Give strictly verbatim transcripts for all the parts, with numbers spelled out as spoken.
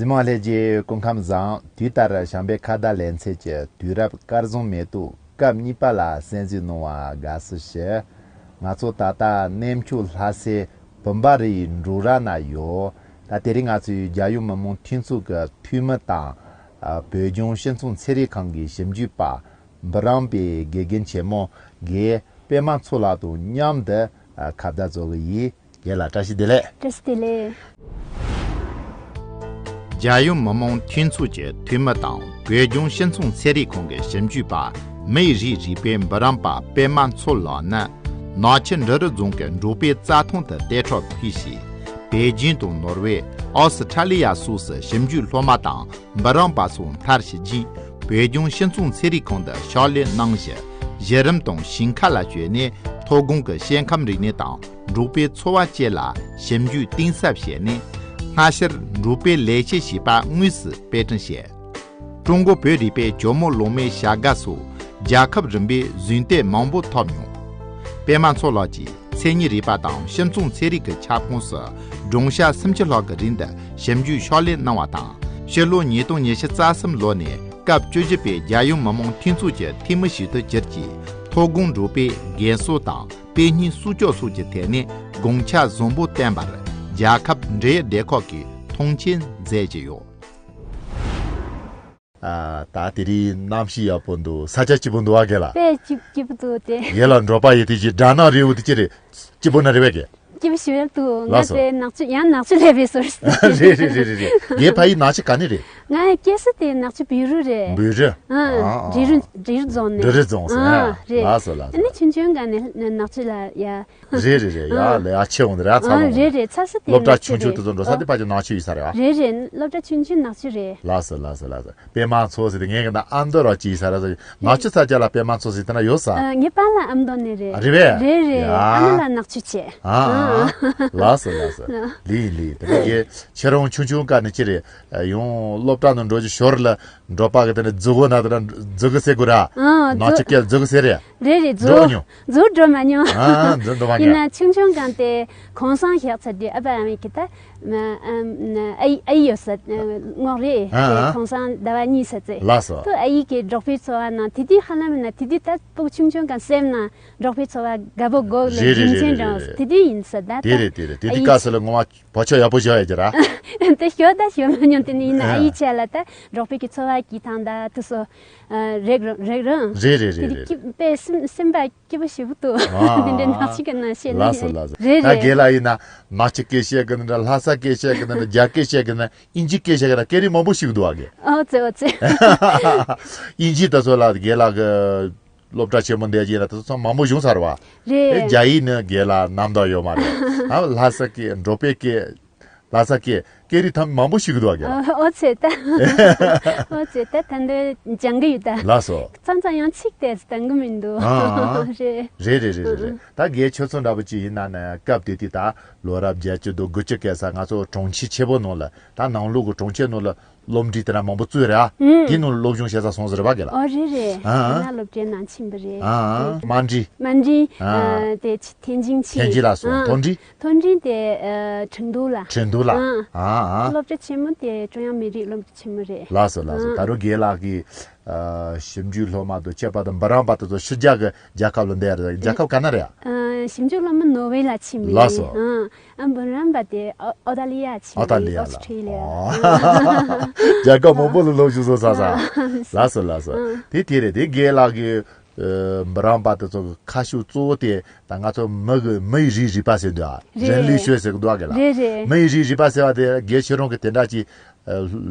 ཉི་མ་ལྷན་རྒྱས་སྐུ་ཁམས་བཟང་། དུས་ལྟར་བྱམས་པའི་ཁ་བརྡ་ལེ་ཚན་གྱི་དུས་རབས་སྐར་བཟང་མེ་ཏོག་སྐབས་གཉིས་པ་ལ་གསན་གཟིགས་གནང་བར་དགའ་བསུ་ཞུ། ང་ཚོ་ད་ལྟ་གནས་མཆོག་ལྷ་སའི་བུམ་པ་རིའི་འབྲོག་ར་ན་ཡོད། ད་དེ་རིང་ང་ཚོས་རྒྱལ་ཡོངས་མི་དམངས་འཐུས་ཚོགས་ཀྱི་འཐུས་མི་དང་། ཨ། བོད་ལྗོངས་སྤྱི་ཚོགས་ཚན་རིག་ཁང་གི་ཞིབ་འཇུག་པ་འབུམ་རམས་པའི་དགེ་རྒན་ཆེན་མོ་དགེ་པད་མ་མཚོ་ལགས་དང་མཉམ་དུ། ཨ། ཁ་བརྡ་བཟོ་གི་ཡིན། རྒན་ལགས་བཀྲ་ཤིས་བདེ་ལེགས། བཀྲ་ཤིས་བདེ་ལེགས། རྒྱལ་ཡོངས་མི་དམངས་འཐུས་ཚོགས་ཀྱི་འཐུས་མི་དང་བོད་ལྗོངས་སྤྱི་ཚོགས་ཚན་རིག་ཁང་གི་ཞིབ་འཇུག་པ་མིའི་རིགས་རིག་པའི་འབུམ་རམས་པ་པད་མ་མཚོ་ལགས་ནི། ནག་ཆུ་འབྲི་རུ་རྫོང་གི་འབྲོག་པའི་རྩྭ་ཐང་དུ་ལྟེ་ཁྲག་ཕུལ་ཞིང་། པེ་ཅིན་དང་ནོར་ཝེ། ཨོ་སི་ཁྲ་ལི་ཡ་སོགས་སུ་ཞིབ་འཇུག་སློབ་མ་དང་འབུམ་རམས་པ་སོགས་མཐར་ཕྱིན་རྗེས། བོད་ལྗོངས་སྤྱི་ཚོགས་ཚན་རིག་ཁང་དུ་ཕྱག་ལས་གནང་ཞིང་། གཞི་རིམ་དང་ཞིང་ཁ་ལ་བསྐྱོད་ནས་མཐོ་སྒང་གི་སྐྱེ་ཁམས་རིག་གནས་དང་འབྲོག་པའི་འཚོ་བ་བཅས་ལ་ཞིབ་འཇུག་གཏིང་ཟབ་བྱས་ནས། སྔ་ཕྱིར་འབྲོག་པའི་ལས་བྱེད་བྱེད་པ་དངོས་སུ་དཔེ་སྐྲུན་བྱས། ཀྲུང་གོ་བོད་རིག་པའི་ཇོ་མོ་གླང་མའི་བྱ་དགའ་སོགས་རྒྱལ་ཁབ་རིམ་པའི་གཟེངས་བསྟོད་མང་པོ་ཐོབ་མྱོང་། པད་མ་མཚོ་ལགས་ཀྱིས་མཚན་ཉིད་རིག་པ་དང་སྤྱི་ཚོགས་ཚན་རིག་གི་ཁྱབ་ཁོངས་སུ་བགྲང་བྱ་སུམ་ཅུ་ལྷག་གི་རིང་དུ་ཞིབ་འཇུག་ཕྱག་ལས་གནང་བ་དང་། ཕྱི་ལོ་ཉིས་སྟོང་ཉི་ཤུ་རྩ་གསུམ་ལོ་ནས་སྐབས་བཅུ་བཞི་པའི་རྒྱལ་ཡོངས་མི་དམངས་འཐུས་ཚོགས་ཀྱི་འཐུས་མི་ཞིག་ཏུ་གྱུར་ཅིང་། མཐོ་སྒང་འབྲོག་པའི་རྒན་གསོ་དང་དཔེ་རྙིང་སྲུང་སྐྱོབ་སོགས་ཀྱི་ཐད་ནས་དགོངས་འཆར་བཟང་པོ་བསྟན་པར་རྒྱལ་ཁབ་འབྲེལ་ཡོད་སྡེ་ཁག་གིས་མཐོང་ཆེན་མཛད་ཀྱི་ཡོད། ཨ། ད་དེ་རིང་གནམ་གཤིས་ཡག་པོ་འདུག་ས་ཆ་སྐྱིད་པོ་འདུག་ཨ། རྒན་ལགས། དཔེ་སྐྱིད་སྐྱིད་པོ་འདུག་སྟེ། རྒན་ལགས་འབྲོག་པ་ཡིན་དུས་ཀྱི་སྦྲ་ནག་རི་བོ་དེ་ཅི་རེད། སྐྱིད་པོ་ན་རེད་པས་རྒན། སྐྱིད་པོ་ཞེ་པོ་འདུག་ང་ལགས་སོ། དེ་ནག་ཆུ་ཡང་ནག་ཆུ་སླེབས་པའི་སོར། རེད་རེད་རེད་རེད་རེད། རྒན་ཕ་ཡུལ་ནག་ཆུ་ག་ནས་རེད། ང་སྐྱེས་ས་དེ་ནག་ཆུ་བོད་རུ་རེད། བོད་རུ། ཨ། ཨ། ཨ། འབྲི་རུ་འབྲི་རུ་རྫོང་ནས། འབྲི་རུ་རྫོང་ཟེར། ཨ། ཨ། རེད། ལགས་སོ་ལགས་སོ། ཨ་ནི་ཆུང་ཆུང་ག་ནས་ནག་ཆུ་ལ་ཡ། རེད་རེད་རེད། ཡ། ཨ། ལས་ཨ་ཆེ་འོང་དེ་ར་ཚ། ཨ། བོ་རེད་རེད། ཚ་ས་དེ་སློབ་གྲྭ་ཆུང་ཆུང་དེ་ཚོ་འགྲོ་ས་དེ་ཕ་གི་ནག་ཆུ་ཡིན་ས་རེད་བ། རེད་རེད། སློབ་གྲྭ་ཆུང་ཆུང་ནག་ཆུ་རེད། ལགས་སོ་ལགས་སོ་ལགས་སོ། པད་མ་མཚོ་ཟེར་དེ་ངས་གི་ན་ཨ་མདོ་ར་ཅི་ཡིན་ས་ར་ཟེར། ནག་ཆུ་ས་ཆ་ལ་པད་མ་མཚོ་ཟེར་དེ་ན་ཡོད་ས། ཨ། ངའི་པཱ་ལགས་ཨ་མདོ་ནས་རེད། ཨ། རེད་པས། རེད་རེད། ཡ། ཨ་མ་ལགས་ནག་ཆུ་བྱས། ཨ། ཨ། ལགས་སོ་ལགས་སོ། ལགས། ལི་ལི་དེ་ནས་ཁྱེད་རང་ཆུང་ཆུང་སྐབས་ནས་ཅི་རེད། ཡང་སློབ་གྲྭ་ནང་འགྲོ་རྒྱུ་ཞོར་ལ་འབྲོག་པ་གི་དེ་ནས་རྫི་གོ་ན་དེ་ན་རྫི་གོ་ཟེར་གོ་ར། ཨ། ནག་ཆུ་སྐད་རྫི་གོ་ཟེར་རེད། རེད་རེད། འགྲོ་མྱོང་། རྫི་གོ་འགྲོ་མ་མྱོང་། ཨ། རྫི་གོ་འགྲོ་མ་མྱོང་། ཡིན་ན་ཆུང་ཆུང་སྒང་དེ་གུང་སེང་བཞག་ཚར་དུས་ཨ་ཕ་ཨ་མས་ཀྱི་ད་ཨ་ཨ་ཨ་ཡི་ཡོད་ས། རྔོག་རེད། ཨ། དེ་གུང་སེང་ཟླ་བ་གཉིས་ས་ཚེ། ལགས་སོ། ཏུ་ཨ་ཡི་གི་འབྲོག་པའི་འཚོ་བ་ནང་དེ་དུས་ཧ་ལམ་ཡིན་ན་དེ་དུས་ད་སྤུ་གུ་ཆུང་ཆུང་སྒང་སེམས་ནང་འབྲོག་པའི་འཚོ་བ་དགའ་པོ་དགོས་ལས་རེད་རེད་རྒྱུ་མཚན་རེད་རེད་རང་རེད། དེ་དུས་ཡིན་ས་ད། དེ་རེད་དེ་རེད། དེ་དུས་ཨ་ཡི་སྐབས་སུ་ལ་ངོ་མ་བོད་ཆས་ཡག་པོ་བཞག་ཡོད་ཀྱི་ར། དེ་ཞོ་ད་ཞོ་མ་མྱོང་། དེ་ནི་ཡིན་ན་ཨ་ཡི་ཆ་ལ་ད་འབྲོག་པའི་གི་འཚོ་བ་སྐྱིད་ཐང་ད་དུ་སོ། ཨ། རེག་རང་རེག་རང་། རེད་རེད་རེད་དེ་རེད། སྐྱིད་པའི་སེམས་སེམས་པ་སྐྱིད་པོ་ཞེ་པོ་འདུག་ཨ། དེ་འདྲའི་ནག་ཆུ་གི་ནང་བཤད་ན། ལགས་སོ་ལགས་སོ། རེད་ད་རེད། རྒན་ལགས་ཡིན་ན་ནག་ཆུ་སྐད་བཤད་གི་ན་འདྲ། ལྷ་ས་སྐད་བཤད་གི་ན་འདྲ། རྒྱ་སྐད་བཤད་གི་ན། དབྱིན་ཇི་སྐད་བཤད་གི་ན། སྐད་རིགས་མང་པོ་ཞིག་འདུག་ཨ་རྒན། ཨོ་ཙེ་ཨོ་ཙེ། དབྱིན་ཇི་ད་ཚོ་ལ་རྒན་ལགས་གི་སློབ་གྲྭ་ཆེན་མོ་འདས་རྗེས་ལ་ད་ཚོ་ཚང་མང་པོ་བྱུང་ཚར་བ། རེད། ཨེ། རྒྱ་ཡིག་ནི་རྒན་ལགས་རྣམ་དག་ཡོད་མ་རེད། ཨ། ལྷ་ས་སྐད། འབྲོག་པའི་སྐད། ལྷ་ས་སྐད། སྐད་རིགས་ཐམས་མང་པོ་ཞིག་འདུག་ཨ་རྒན། ཨོ་ཙེ་ད། ཨོ་ཙེ་ད་ད་འདི་སྦྱང་གི་ཡོད་ད། ལགས་སོ། ཙང་ཙང་ཡང་ཚིག་དེ་ཚོ་འདང་གི་མི་འདུག་ཨ། རེད། རེད་རེད་རེད་རེད། ད་རྒན་ཁྱོད་ཚོ་འདྲ་པོ་ཅིག་ཡིན་ན་ནི་སྐབས་དེ་དུས་ད་ལོ་རབས་བརྒྱད་ཅུ་དང་དགུ་བཅུ་སྐབས་སུ་ང་ཚོ་གྲོང་ཁྱེར་ཆེ་པོ་ནང་ལ། ད་ནང་ལོགས་ཀྱི་གྲོང་ཁྱེར་ནང་ལ་སློབ་འབྲིང་དེ་འདྲ་མང་པོ་བཙུགས་རེད་ཨ། ཨུམ། དེ་ནང་སློབ་སྦྱོང་བྱེད་ས་སོང་ཟེར་བ་གི་ལ། ཨོ་རེད་རེད། ཨ། དེ་ན་སློབ་གྲྭའི་ནང་ཕྱིན་པ་རེད། ཨ། དམའ་འབྲིང་། དམའ་འབྲིང་། ཨ། ཨ། དེ་ཐེན་ཅིང་ཕྱིན། ཐེན་ཅིང་ལ་སོང་། ཨ། མཐོ་འབྲིང་། མཐོ་འབྲིང་དེ་ཨ་ཁྲིན་ཏུའུ་ལ། ཁྲིན་ཏུའུ་ལ། ཨ། ཨ་ཨ། སློབ་གྲྭ་ཆེན་མོ་དེ་ཀྲུང་དབྱང་མི་རིགས་སློབ་གྲྭ་ཆེན་མོ་རེད། ལགས་སོ་ལགས་སོ། ཨ། ད་རུང་རྒན་ལགས་ཀྱི་ཨ་ཞིབ་འཇུག་སློབ་མ་དང་བཅས་པ་དང་འབུམ་རམས་པ་དེ་ཚོ་ཕྱི་རྒྱལ་གྱི་རྒྱལ་ཁབ་ལ་བསྡད་རེད། རྒྱལ་ཁབ་ག་ན་རེད་ཨ། ཨ། ཞིབ་འཇུག་སློབ་མ་ནོར་ཝེ་ལ་ཕྱིན་པ་རེད། ལགས་སོ། ཨ། ཨ། འབུམ་རམས་པ་དེ་ཨོ་ཨོ་སྟྲ་ལི་ཡ་ཕྱིན་པ་རེད། ཨོ་སྟྲ་ལི་ཡ་ལ། ཨོ་སི་ཁྲི་ལི་ཡ། ཨོ། རྒྱལ་ཁབ་མང་པོ་ལ་སློབ་ཞུགས་སོང་ས་ས། ལགས་སོ་ལགས་སོ། ཨ། དེ་དེ་རེད། དེ་རྒན་ལགས་ཀྱི་ཨ་འབུམ་རམས་པ་དེ་ཚོ་གི་ཁ་ཕྱོགས་གཙོ་བོ་དེ་ད་ང་ཚོ་མི་གི་མི་ཡི་རིགས་རིག་པ་ཟེར་འདུག་ཨ། རེད། 人类学 ཟེར་གི་འདུག་ཨ་རྒན་ལགས། རེད་རེད། མི་ཡི་རིགས་རིག་པ་ཟེར་བ་དེ་རྒན་ཁྱེད་རང་གི་དེ་འདྲ་ཅིག་ཨ་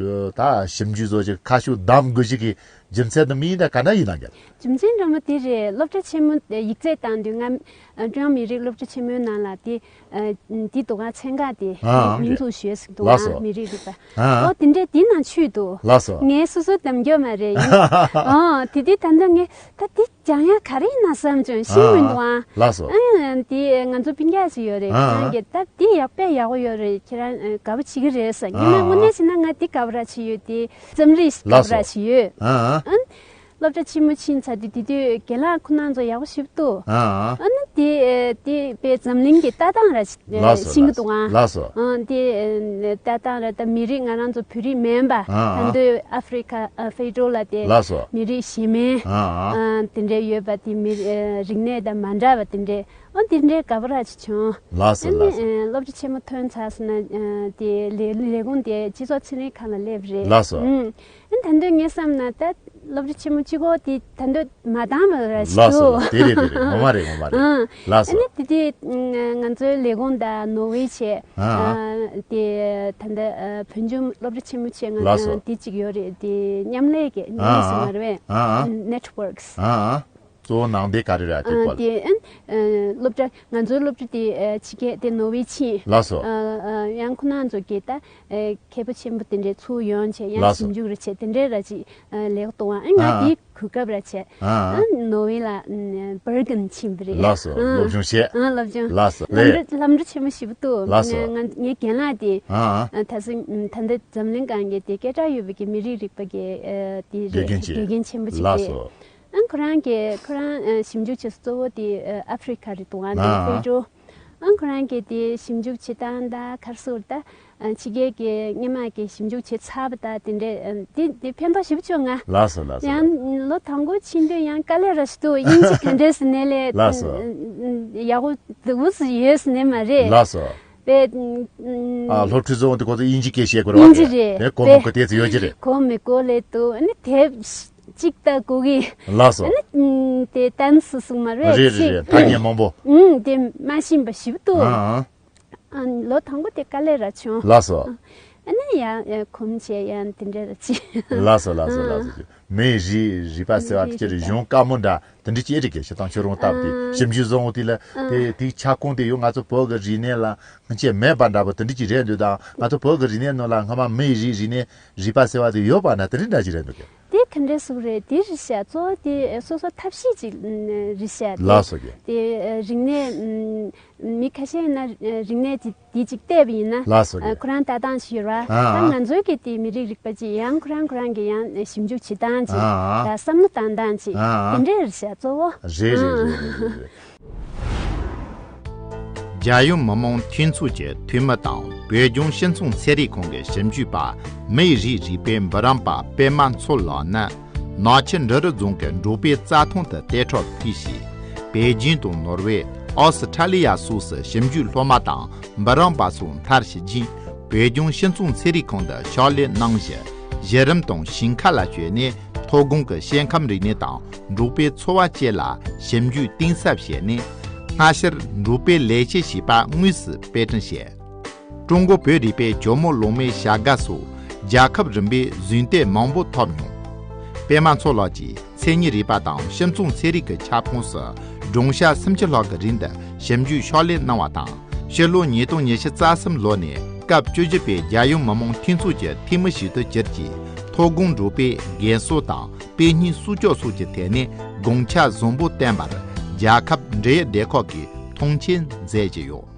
ད་ཞིབ་འཇུག་བཟོ་ཅིག་ཁ་ཕྱོགས་བདམས་དགོས་ཅིག་གི་རྒྱུ་མཚན་དེ་མི་ཡིན་ན་ག་འདྲ་ཡིན་ན་རྒན་ལགས། རྒྱུ་མཚན་འདྲ་མོ་དེ་རེད། སློབ་གྲྭ་ཆེན་མོ་ཡིག་ཚད་བཏང་དུས་ང་ཀྲུང་དབྱང་མི་རིགས་སློབ་གྲྭ་ཆེན་མོའི་ནང་ལ་དེ། ཨ། དེ་དུས་ང་ཚན་ཁག་དེ་ཨ་མིང་འཛུགས་ཞུས་ཟིག་འདུག་ལགས་སོ། ཨ། མི་རིགས་རིག་པ། ཨ། ཨོ་དེ་འདྲས་དེ་ནང་ཚུད་འདུག་ལགས་སོ། ངས་སོ་སོ་འདེམས་རྒྱུ་མ་རེད་ཡིན། ཨ། དེ་དུས་ད་ལྟ་ངས་ད་དེ་སྦྱང་ཡ་ག་རེ་ཡིན་ན་བསམ་བྱུང་། ཤེས་མི་འདུག་ཨ། ལགས་སོ། ཨ། དེ་ང་ཚོ་སྤུན་ཀྱག་ཅིག་ཡོད་རེད། ཨ། ཁྱེད་རང་གིས་ད་དེ་ཡག་པས་ཡག་པོ་ཡོད་རེད། ཁྱེད་རང་དགའ་པོ་བྱེད་ཀྱི་རེད་ཟེར། ཡིན་ན་ཨ། དངོས་གནས་བྱས་ན་ང་དེ་དགའ་པོ་ར་བྱེད་ཡོད། དེ་རྩོམ་རིག་དགའ་པོ་ར་བྱེད་ཡོད། ལགས་སོ། ཨ། སློབ་གྲྭ་ཆེན་མོ་ཕྱིན་ཚར་དུས་དེ་དུས་རྒན་ལགས་ཁོ་རང་ཚོ་ཡག་པོ་ཞེ་པོ་འདུག་ཨ། ཨ་ནི་དེ། དེ་དེ་དཔེ་འཛམ་གླིང་གི་ལྟ་སྟངས་ར་ལགས་སོ། ཤིང་ལགས་དུ་ང་ལགས་སོ། ཨང་དེ་ལྟ་སྟངས་ར་ད་མི་རིགས་ང་རང་ཚོ་བོད་རིགས་མིན་པ་ཨ་ད་ཨ་འདོད་ཨ་ཧྥི་རི་ཁ་ཨ་ཧྥེ་ཏྲོ་ལ་དེ་ལགས་སོ། མི་རིགས་གཞན་མིན་ཨ་ཨ་དེ་འདྲས་ཡོད་པ་དེ་མི་རིགས་ནས་ད་མ་འདྲ་བ་དེ་འདྲས་ཨང་དེ་འདྲས་དགའ་པོ་ར་ཅིག་བྱུང་། ལགས་སོ་ཨ་ནི་ལགས་སོ། སློབ་གྲྭ་ཆེན་མོ་ཐོན་ཚར་སོང་ན་དེ་ལས་ལས་ཁུངས་དེ་སྤྱི་ཚོགས་ཚན་རིག་ཁང་ལ་སླེབས་རེད། ལགས་སོ། ཨ་ད་འདོད་ངས་བསམ་ན་ད་སློབ་གྲྭ་ཆེན་མོ་གཅིག་པོ་དེ་ད་འདོད་མ་བཏང་བ་ར་ཞིག་ལགས་སོ། འདུག་དེ་རེད་དེ་རེད། ངོ་མ་རེད་ངོ་མ་རེད། ཨང་ལགས་སོ། ཨ་ནི་དེ་དེ་ང་ཚོའི་ལས་ཁུངས་དང་ནོར་ཝེ་བྱས་ཨ་ཨ་དེ་ད་ལྟ་བོད་ལྗོངས་སློབ་གྲྭ་ཆེན་མོ་བྱས་ང་ལགས་སོ། དེ་གཅིག་ཡོད་རེད། དེ་མཉམ་ལས་ཀྱི་མཉམ་ལས་ཟེར་ཨ་མ་རེད་པས། ཨ་ཨ་networks ཨ་ཨ་གཙོ་བོ་ནང་དེ་ག་རེ་རེད་ཨ་དེ་ཨ་སྐོར། དེ་ཨ་སློབ་གྲྭ་ང་ཚོའི་སློབ་གྲྭ་དེ་ཨ་ཕྱི་རྒྱལ་དེ་ནོར་ཝེ་ཕྱིན། ལགས་སོ། ཨ་ཨ་ཡང་ཁོ་རང་ཚོ་གི་ད་ཨ་མཁས་པ་ཆེན་པོ་དེ་འདྲས་ཚུར་ཡོང་བྱས་ཡང་ལགས་སོ། ཞིབ་འཇུག་རེ་བྱས་དེ་འདྲས་ར་ཅིག་ཨ་ལས་ཀ་གཏོང་བ་ཨ་ང་ཨ་དེའི་གོ་སྐབས་ར་བྱས་ཨ་ཨ་ནོར་ཝེ་ལ་ཨ་བྷར་གན་ཕྱིན་པ་རེད། ལགས་སོ། ཨ་སློབ་སྦྱོང་བྱས། ཨ་སློབ་སྦྱོང་ལགས་སོ། ལམ་ལས་འགྲོ་ལམ་འགྲོ་ཆེན་མོ་ཞེ་པོ་འདུག་ལགས་སོ། ང་ང་ངའི་རྒན་ལགས་དེ་ཨ་ཨ་ཨ་ད་སེ་ད་ལྟ་འཛམ་གླིང་སྒང་གི་དེ་སྐད་གྲགས་ཡོད་པའི་གི་མི་རིགས་རིག་པ་གི་ཨ་དེ་རེད། དགེ་རྒན་ཆེན་པོ་ཅིག་ལགས་རེད། སོ། ཨང་ཁོ་རང་གིས་ཁོ་རང་ཨ་ཞིབ་འཇུག་བྱེད་ས་གཙོ་བོ་དེ་ཨ་ཨ་ཧྥི་རི་ཁ་རེད་འདུག་ཨང་དེ་ཨ་ཧྥེ་ཏྲོ། ཨང་ཁོ་རང་གིས་དེ་ཞིབ་འཇུག་བྱེད་སྟངས་དང་ག་རེ་ཟེར་ད་ཨ་ཕྱི་རྒྱལ་གྱི་སྔོན་མ་གི་ཞིབ་འཇུག་བྱས་ཚར་བ་དང་དེ་འདྲས་ཨ་དེ་དེ་ཕན་ཐོགས་ཞེ་པོ་བྱུང་ང་། ལགས་སོ་ལགས་སོ། ཡང་ལོ་དང་པོ་ཕྱིན་དུས་ཡང་དཀའ་ལས་ར་ཞིག་འདུག་དབྱིན་ཇི་ག་འདྲས་ཟེར་ནས་ལས་ལགས་སོ། ཡག་པོ་འདུག་ཟེར་ཡོད་ཟེར་ནས་མ་རེད། ལགས་སོ། པས། ཨ་སློབ་ཁྲིད་ཚོ་འདི་ཁོ་ཚོ་དབྱིན་ཇི་སྐད་བཤད་དགོས་རེད་བ། དབྱིན་ཇི་རེད་དེ་གོ་མི་གོ་དེ་ཚོ་ཡོད་ཀྱི་རེད། གོ་མི་གོ་ལས་འདུག་ཨ་ནི་དེབ་གཅིག་ལྟ་གོ་གི་ལགས་སོ། ཨ་ནི་དེ་ཏན་སི་སུ་མ་རེད། རེད་རེད་རེད། ཐ་སྙད་མང་པོ། ཨུམ་དེ་མ་ཤེས་པ་ཞིབ་འདུག་ཨ་ཨ། ཨ་ལོ་དང་པོ་དེ་དཀའ་ལས་ར་བྱུང་། ལགས་སོ། ཨ་ནི་ཡང་ཡང་གོམས་བྱས་ཡང་དེ་འདྲ་ར་ཅི། ལགས་སོ་ལགས་སོ་ལགས་སོ། མིའི་རིགས་རིག་པ་ཟེར་བ་དེ་ཅི་རེད། གཞུང་བཀའ་མོལ་འདྲ་དེ་འདྲ་ཅི་རིགས་ཀྱི་བྱེད་སྟངས་ཁྱོད་རང་ལྟ་བུ་དེ་ཞིབ་འཇུག་བཟོ་འོང་དུས་ལ་དེ་དེའི་ཁྱབ་ཁོངས་དེ་ཡོད། ང་ཚོ་བོད་ཀྱི་རིག་གནས་ལ་སྔོན་ཆད་མེད་པ་འདྲ་པོ་དེ་འདྲ་ཅི་རེད་འདུག་དང་། ང་ཚོ་བོད་ཀྱི་རིག་གནས་ནང་ལ་སྔོན་མ་མིའི་རིགས་རིག་གནས་རིག་པ་ཟེར་བ་དེ་ཡོད་པ་ན་དེ་འདྲ་འདྲ་ཅི་རེད་འདུག་གི། དེ་ག་འདྲ་ཟེར་རེད། དེ་རེད་ཤག་གཙོ་བོ་དེ་སོ་སོ་ཐབས་ཤེས་ཅིག་རེད་ཤག་ལགས་སོ་གི། དེ་རིག་གནས་མི་ཁ་ཤས་ཡིན་ན་རིག་གནས་དེ་དེ་ཅིག་བལྟས་པ་ཡིན་ན། ལགས་སོ་ཨ་ཁོ་རང་ལྟ་སྟངས་ཤིག་ཡོད་ར། ཨ་ད་ང་ཚོའི་གི་དེ་མི་རིགས་རིག་པ་ཅིག་ཡང་ཁོ་རང་ཁོ་རང་གི་ཡང་ཞིབ་འཇུག་བྱེད་སྟངས་ཅིག་ཨ་ད་བསམ་བློ་བཏང་སྟངས་ཅིག་ཨ་དེ་འདྲས་རེད་ཤག་གཙོ་བོ། རེད་རེད་རེད་རེད་རེད། རྒྱལ་ཡོངས་མི་དམངས་འཐུས་ཚོགས་ཀྱི་འཐུས་མི་དང་བོད་ལྗོངས་སྤྱི་ཚོགས་ཚན་རིག་ཁང་གི་ཞིབ་འཇུག་པ་མིའི་རིགས་རིག་པའི་འབུམ་རམས་པ་པད་མ་མཚོ་ལགས་ནི། ནག་ཆུ་འབྲི་རུ་རྫོང་གི་འབྲོག་པའི་རྩྭ་ཐང་དུ་ལྟེ་ཁྲག་ཕུལ་ཞིང་། པེ་ཅིང་དང་ནོར་ཝེ། ཨོ་སི་ཁྲ་ལི་ཡ་སོགས་སུ་ཞིབ་འཇུག་སློབ་མ་དང་འབུམ་རམས་པ་སོགས་མཐར་ཕྱིན་རྗེས། བོད་ལྗོངས་སྤྱི་ཚོགས་ཚན་རིག་ཁང་དུ་ཕྱག་ལས་གནང་བཞིན། གཞི་རིམ་དང་ཞིང་ཁ་ལ་བསྐྱོད་ནས་མཐོ་སྒང་གི་སྐྱེ་ཁམས་རིག་གནས་དང་འབྲོག་པའི་འཚོ་བ་བཅས་ལ་ཞིབ་འཇུག་གཏིང་ཟབ་བྱས་ནས། སྔ་ཕྱིར་འབྲོག་པའི་ལས་བྱེད་ཞེས་པ་དངོས་སུ་དཔེ་སྐྲུན་བྱས། ཀྲུང་གོ་བོད་རིག་པའི་ཇོ་མོ་གླང་མའི་བྱ་དགའ་སོགས་རྒྱལ་ཁབ་རིམ་པའི་གཟེངས་བསྟོད་མང་པོ་ཐོབ་མྱོང་། པད་མ་མཚོ་ལགས་ཀྱིས་མཚན་ཉིད་རིག་པ་དང་སྤྱི་ཚོགས་ཚན་རིག་གི་ཁྱབ་ཁོངས་སུ་སྦྲང་ཤ་སུམ་ཅུ་ལྷག་གི་རིང་དུ་ཞིབ་འཇུག་ཕྱག་ལས་གནང་བ་དང་། ཕྱི་ལོ་ཉིས་སྟོང་ཉི་ཤུ་རྩ་གསུམ་ལོ་ནས་སྐབས་བཅུ་བཞི་པའི་རྒྱལ་ཡོངས་མི་དམངས་འཐུས་ཚོགས་ཀྱི་འཐུས་མི་ཞིག་ཏུ་གྱུར་གྱིས། མཐོ་སྒང་འབྲོག་པའི་རྒན་གསོ་དང་དཔེ་རྙིང་སྲུང་སྐྱོབ་སོགས་ཀྱི་ཐད་ནས་དགོངས་འཆར་བཟང་པོ་བསྟན་པར་རྒྱལ་ཁབ་འབྲེལ་ཡོད་སྡེ་ཁག་གིས་མཐོང་ཆེན་མཛད་ཀྱི་ཡོད།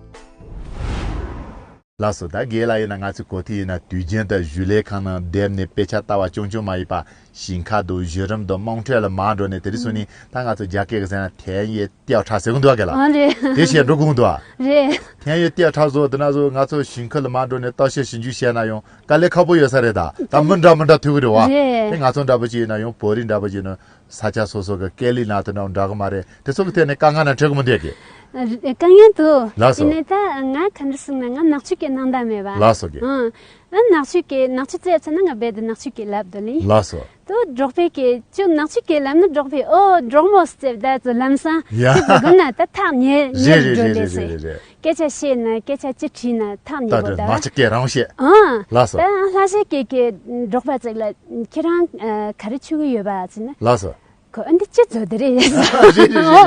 ལགས་སོ། ད་རྒན་ལགས་ཡིན་ན་ང་ཚོའི་གོ་ཐོས་ཡིན་ན་དུས་རྒྱུན་དུ་ཞུ་ལས་ཁང་ནང་བསྡད་ནས་དཔེ་ཆ་ལྟ་བ་རྐྱང་རྐྱང་མ་ཡིན་པ་ཞིང་ཁ་དང་གཞི་རིམ་དང་དམངས་ཁྲོད་ལ་མར་འགྲོ་ནས། དེ་རིང་སང་ཉིན་ད་ང་ཚོ་རྒྱ་སྐད་ཀྱི་ཟེར་ན་田野调查ཟེར་གི་འདུག་ག་ལ། ཨ་རེད། དེ་བྱས་འགྲོ་དགོས་འདུག་ཨ། རེད། 田野调查 ཟེར་དེ་ན་ཟེར་ང་ཚོ་ཞིང་ཁ་ལ་མར་འགྲོ་ནས་ལྟ་བཤལ་ཞིབ་འཇུག་བྱས་ན་ཡང་དཀའ་ལས་ཁག་པོ་ཡོད་ས་རེད། ད་ད་མི་འདྲ་མི་འདྲ་ཐུག་གི་རེད་བ། རེད། དེ་ང་ཚོ་འདྲ་པོ་ཅིག་ཡིན་ན་ཡང་བོད་རིགས་འདྲ་པོ་ཅིག་ཡིན་ན། ས་ཆ་སོ་སོ་གི་སྐད་ལས་ནང་དུ་ནང་འདྲ་གི་མ་རེད། དེ་ཚོ་གི་ཐད་ནས་དཀའ་ངལ་ན་འཕྲད་གི་མི་འདུག་གི། དཀའ་ངལ་འདུག་ལགས་སོ། ཡིན་ནའི་ད་ང་ག་འདྲ་གསུངས་ན་ང་ནག་ཆུ་གི་ནང་ད་མེད་པ། ལགས་སོ་གི། ཨང་། ཨ་ནག་ཆུ་གི་ནག་ཆུ་བཙལ་ཚར་ན་ང་རྦད་དེ་ནག་ཆུ་གི་ལབ་འདུག་ལེ། ལགས་སོ། དུ་འབྲོག་པའི་གི་ཅུ་ནག་ཆུ་གི་ལབ་ན་འབྲོག་པའི་ཨོ་འབྲོག་མོ་ཟེར་ད་ཚོ་ལམ་སང་ཡ། ཅི་ཟེར་དགོས་ན་ད་ཐག་ཉེ་ཉེ་རེད་འགྲོ་རེད་ལེ་རེད་ཟེར། རེད་རེད། སྐད་ཆ་བཤད་ན་སྐད་ཆ་ཅི་དྲིས་ན་ཐག་ཉེ་ད་པོ་ད་ནག་ཆུ་སྐད་རང་བཤད། ཨང་། ལགས་སོ། ད་ལྷ་ས་སྐད་ཀྱི་འབྲོག་པ་ཅིག་ལ་ཁྱེད་རང་ཨ་ག་རེ་ཆུ་གི་ཡོད་པ་ཟེར་ན། ལགས་སོ། ཁོ་ཨ་འདི་ཅི་བཟོ་དེ་རེད། རེད་རེད་རེད་རེད་རེད། ངོ་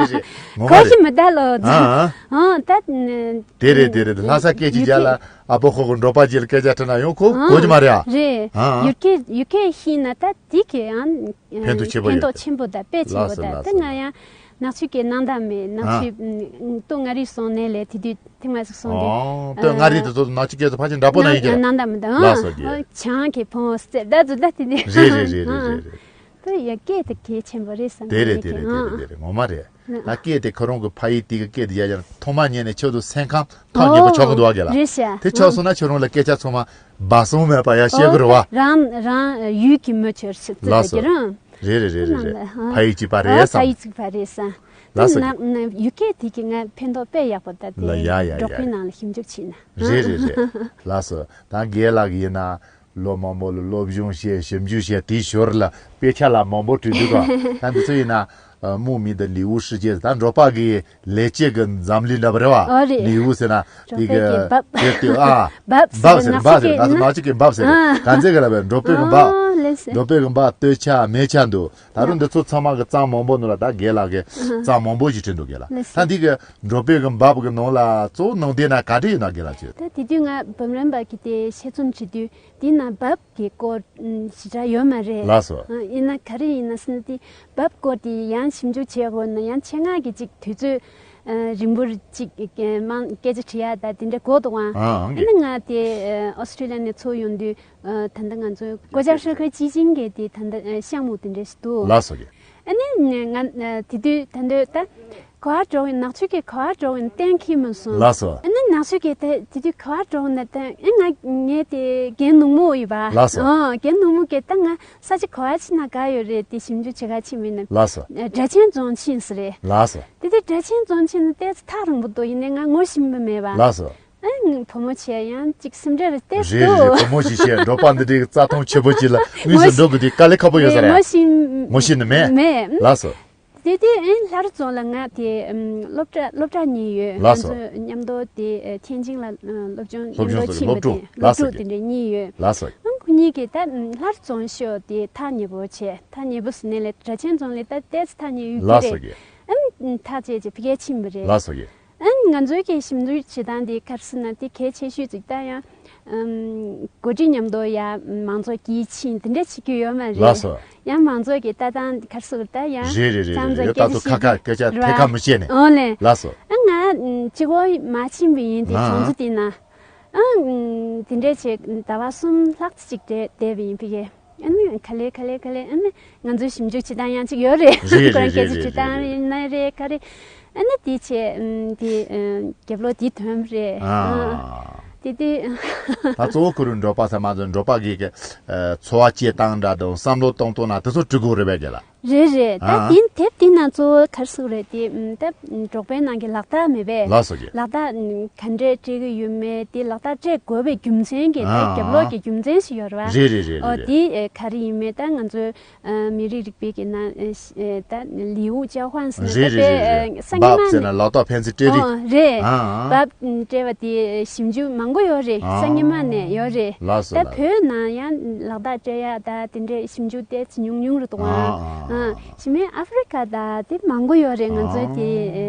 མ་ཁོ་ཞིག་རེད། མི་ད་ལོ། ཨ་ཨ། ཨང་ད། དེ་རེད་དེ་རེད། ལྷ་ས་སྐད་ཀྱི་ཡུལ་རྒྱ་ལ་སྐད་ཨ་པོ་ཁོ་གི་འབྲོག་པ་ཅིག་ལ་སྐད་ཆ་དྲིས་ན་ཡང་ཁོ་ཨང་གོ་གི་མ་རེད་ཨ། རེད། ཨ་ཨ། ཡུལ་སྐད་ཡུལ་སྐད་ཤེས་ན་ད་དེ་གི་ཨང་ཕན་ཐོགས་ཆེན་པོ་ཕན་ཡོད་ཐོགས་དེ། ཆེན་པོ་དང་དཔེ་ཆེན་པོ་ལགས་སོ་དང་ལགས་དེ་སོ་ང་ལགས་སོ། ཡང་ནག་ཆུ་གི་ནང་ད་མེད་ནག་ཨ། ཆུ་ཏོ་མངའ་རིས་སོང་ནས་ལས་དེ་དུས་ཐེངས་མ་ཟིག་སོང་དུས། ཨོ། ཏོ་མངའ་རིས་དེ་ཚོ་ནག་ཆུ་སྐད་ཚོ་ཕལ་ཆེར་འདྲ་པོ་ན་ཡིན་གྱི་རེད། ནང་ད་མི་འདུག་ལགས་སོ་གི། ཨོ་བྱང་གི་ཕོང་སེ་ད་ཚོ་ད་དེ་དུས། རེད་རེད་རེད་རེད་རེད་རེད། ཏོ་ཡ་སྐད་དེ་གལ་ཆེན་པོ་རེད་བསམ་དེ་རེད་དེ་རེད་དེ་རེད་དེ་རེད། ངོ་མ་རེད། ད་སྐད་དེ་ཁོ་རང་གི་ཕ་ཡུལ་དེ་གི་སྐད་དེ་ཡ་ཡང་ཐོག་མ་ཉན་ནས་ཁྱོད་ཚོ་སེམས་ཁམས་ཐག་ཉེ་པོ་ཆགས་ཀྱི་འདུག་བ་གི་ལ། རེད་ཤག་དེ་ཆགས་སོང་ན་ཁྱོད་རང་ལ་སྐད་ཆ་ཚང་མ་སྦ་གསང་མེད་པ་ཡ་བཤད་གི་རེད་བ། རང་རང་ཡུལ་གྱི་མི་ཆོར་ཆི་ལགས་སོ། ཙི་གི་རང་རེད་རེད་རེད་རེད་རེད། ནང་ལ་ཕ་ཡུལ་གཅིག་པ་རེད་ཨ་བསམ། ཕ་ཡུལ་གཅིག་པ་རེད་བསམ། ལགས་སོ། དེ་ནང་ཡུལ་སྐད་དེ་གི་ང་ཕན་ཐོགས་དཔེ་ཡག་པོ་ད་ལ་ཡ་ཡ་དེ་འབྲོག་ཡ་པའི་ནང་ལ་ཞིབ་འཇུག་བྱས་ན། རེད་རེད་རེད། ལགས་སོ། ད་རྒན་ལགས་ཡིན་ན་ལོ་མང་པོ་ལ་སློབ་སྦྱོང་བྱས་ཞིབ་འཇུག་བྱས་དེའི་ཞོར་ལ་དཔེ་ཆ་ལ་མང་པོ་བྲིས་འདུག་ག་ད་འདི་ཚོ་ཡིན་ན་ཨ། 牧民的礼物世界 ད་འབྲོག་པ་གི་ལས་བྱེད་ཀྱི་འཛམ་གླིང་འདྲ་པོ་རེད་བ། ཨོ་རེད། 礼物 ཟེར་ན་འབྲོག་པའི་གི་འབབ། དེ་ལྟོས་ཨ། འབབ་ཟེར་འབབ་ཟེར་ནག་ཆུ་གི་ནག་ཆུ་ནག་ཆུ་གི་འབབ་ཟེར། ཨ། ག་ཚད་གི་ལ་བས་འབྲོག་པའི་གི་འབབ། ཨོ་ལེ་སེ། འབྲོག་པའི་གི་འབབ་སྟོད་ཆ་སྨད་ཆ་འདུག་ད་རུང་འདི་ཚོ་ཚང་མ་གི་རྩང་མང་པོ་ནང་ལ་ད་རྒན་ལགས་ཀྱི་རྩང་མང་པོ་ཞིག་བྲིས་འདུག་རྒན་ལགས། ལགས་སོ། ད་འདི་གི་འབྲོག་པའི་གི་འབབ་གི་ནང་ལ་གཙོ་བོ་ནང་དེ་ན་ག་འདྲ་ཡིན་ན་རྒན་ལགས་ཁྱོད། ད་དེ་དུས་ང་འབུམ་རམས་པ་གི་དེ་དཔྱད་རྩོམ་བྲིས་དུས་དེ་ན་འབབ་གི་སྐོར་ཞེ་དྲག་ཡོད་མ་རེད། ལགས་སོ། ཡིན་ན་ག་རེ་ཡིན་ན་ཟེར་ན་དེ་འབབ་སྐོར་དེ་ཡང་ཞིབ་འཇུག་བྱེད་དགོས་ན་ཡང་ཆེད་མངགས་ཀྱི་ཅིག་དུས་ཚོད་རིང་པོར་ཅིག་མང་སྐད་ཆ་དྲི་ཡ་ད་དེ་འདྲ་དགོས་འདུག་ཨང་། ཨ་ཨང་། ཨ་ནི་ང་དེ་ཨོ་སི་ཀྲི་ལི་ཡ་ནས་ཚུར་ཡོང་དུས། ད་ལྟ་ང་ཚོའི་国家社会基金 གི་དེ་ད་ལྟ་项目དེ་འདྲ་ཞིག་འདུག་ལགས་སོ་རྒན། ཨ་ནི་ང་དེ་དུས་ད་ལྟ་ད་ག་བ་འགྲོ་ཡིན་ནག་ཆུ་གི་ག་བ་འགྲོ་ཡིན་གཏན་འཁེལ་མ་སོང་། ལགས་སོ། ཨ་ནི་ནག་ཆུ་གི་དེ་དེ་དུས་ག་བ་འགྲོ་ན་ད་ཨ་ང་ངས་དེ་རྒན་ནུ་མོ་ཡོད་པ། ལགས་སོ། ཨ་རྒན་ནུ་མོ་གི་ད་ང་ས་ཆ་ག་བ་ཕྱིན་ན་དགའ་ཡོད་རེད་དེ་ཞིབ་འཇུག་བྱེད་ག་ཕྱིན་མིན་ན། ལགས་སོ། 拆迁中心 ཟེར་རེད། ལགས་སོ། དེ་དུས་拆迁中心 ནི་ཏོག་ཙམ་ཐག་རིང་པོ་འདུག་ཡིན་ནའི་ང་ངོ་ཤེས་པ་མེད་པ། ལགས་སོ། ཨ་ནི་བུ་མོ་བྱས་ཡང་ཅིག་སེམས་ཁྲལ་རེ་ཏོག་ཙམ་རེད་རེད་འདུག་བུ་མོ་ཞིག་བྱས་འབྲོག་པ་འདི་འདྲའི་རྩྭ་ཐང་ཆེ་པོ་ཅིག་ལ་དངོས་སུ་འགྲོ་དགོས་དུས་དཀའ་ལས་ཁག་པོ་ཡོད་ས་རེད། ངོ་ཤེས་ངོ་ཤེས་ནི་མེད། མེད། ལགས་སོ། དེ་དུས་ཨ་ནི་ལྷ་རི་རྫོང་ལ་ང་དེ་སློབ་གྲྭ་སློབ་གྲྭ་གཉིས་ཡོད། ལགས་སོ། ང་ཚོ་མཉམ་དུ་དེ་天津 ལ་སློབ་སྦྱོང་སློབ་མཉམ་སྦྱོང་དུ་སོགས་ཀྱི་སློབ་ཕྱིན་པ་དེ་ཕྲུག་སློབ་ལགས་སོ་ཕྲུག་རྒན། དེ་འདྲ་གཉིས་ཡོད། ལགས་སོ། ཨ་ཁོ་གཉིས་ཀྱིས་ད་ལྷ་རི་རྫོང་ཤོག་དེ་ཐག་ཉེ་པོ་བྱས་ཐག་ཉེ་པོ་ཟེར་ནས་ལས་拆迁中心 ལ་ད་ཏོག་ཙམ་ཐག་ཉེ་ཡོད་ཀྱི་རེད། ལགས་སོ་རྒན། ཨ་ནི་ཐག་བཅད་བྱས་ཕ་གིར་ཕྱིན་པ་རེད། ལགས་སོ་རྒན། ཨ་ནི་ང་ཚོའི་གི་ཞིབ་འཇུག་བྱེད་སྟངས་དེ་ག་རེ་ཟེར་ན་དེ་གལ་ཆེ་ཤོས་ཅིག་ད་ཡང་འགོ་ཁྲིད་མཉམ་དུ་ཡ་མང་ཚོགས་ཀྱིས་ཕྱིན་དེ་འདྲ་བྱེད་རྒྱུ་ཡོད་མ་རེད། ལགས་སོ། ཡང་མང་ཚོགས་ཀྱི་ལྟ་སྟངས་ག་རེ་ཟེར་ད་ཡང་རེད་རེད་རེད་ཙམ་ཙམ་རེད། ད་སྐད་དུ་ཆ་ཁ་ཁ་ཞིག་སྐད་ཆ་རེད་ཐད་ཀ་བ། མི་བཤད་ནས། ཨོ་ལེ། ལགས་སོ། ཨ་ང་གཅིག་པོ་མ་ཕྱིན་པ་ཡིན་དེ་ཨ་གྲོང་ཚོ་དེ་ན། ཨ་དེ་འདྲས་བྱས་ཟླ་བ་གསུམ་ལྷག་ཙམ་ཅིག་བསྡད་བསྡད་པ་ཡིན་ཕ་གི། ཨ་ནི་ག་ལེ་ག་ལེ་ག་ལེ་ཨ་ནི་ང་ཚོའི་ཞིབ་འཇུག་བྱེད་སྟངས་ཡང་གཅིག་ཡོད་རེད། རེད་ཁོ་རང་རེད་སྐད་ཆ་རེད་བྱེད་སྟངས་རེད་ཡིན་ན་རེད་ག་རེ། ཨ་ནི་དེ་བྱས་དེ་རྒྱབ་ལོགས་དེ་ཐོན་རེད། ཨ་དེ་དེ། ད་གཙོ་བོ་ཁོ་རང་འབྲོག་པ་ས་མ་ཚོ་འབྲོག་པ་གི་གི་འཚོ་བ་སྐྱེལ་སྟངས་འདྲ་དང་བསམ་བློ་གཏོང་སྟངས་ན་དེ་ཚོ་འབྲི་དགོས་རེད་པས་གི་ལ། རེད་རེད། ད་ཨ་དེ་དེབ་དེ་ན་གཙོ་བོ་ག་རེ་ཟེར་དགོས་རེད་དེ་ད་འབྲོག་པའི་ནང་གི་ལག་རྟགས་མེད་པས། ལགས་སོ་རྒན། ལག་རྟགས་ག་འདྲས་སྤྲད་གི་ཡོད་མེད་དེ་ལག་རྟགས་སྤྲད་དགོས་པའི་རྒྱུ་མཚན་གྱི་ད་ཨ་རྒྱབ་ལོགས་ཀྱི་རྒྱུ་མཚན་ཞིག་ཡོད་རེད་བ། རེད་རེད་རེད་ཨོ་རེད། དེ་ག་རེ་ཡིན་མེད་ད་ང་ཚོའི་མི་རིགས་རིག་པའི་གི་ནང་ད་礼物交换 ཟེར་ན་རེད་ད་རེད་རེད་རེད། དཔེ་སང་ཉིན་བབ་མ་ཟེར་ན་ནས་ལག་རྟགས་ཕན་ཚུན་སྤྲད་རིགས། ཨོ་རེད། ཨ་ཨ། བབ་སྤྲད་པ་དེ་ཞིབ་འཇུག་མང་པོ་ཡོད་རེད་ཨ་སང་ཉིན་མ་ནས་ཡོད་རེད། ལགས་སོ་ད་ལགས་སོ། བོད་ནང་ཡང་ལག་རྟགས་སྤྲད་ཡ་ད་དེ་འདྲས་ཞིབ་འཇུག་ཏོག་ཙམ་ཉུང་ཉུང་རེད་འདུག་ཨ། ཨ་ཨ། ཨ་གཞི་མེད་ཨ་ཧྥི་རི་ཀ་ད་དེ་མང་པོ་ཡོད་རེད་ང་ཚོའི་ཨ་དེ་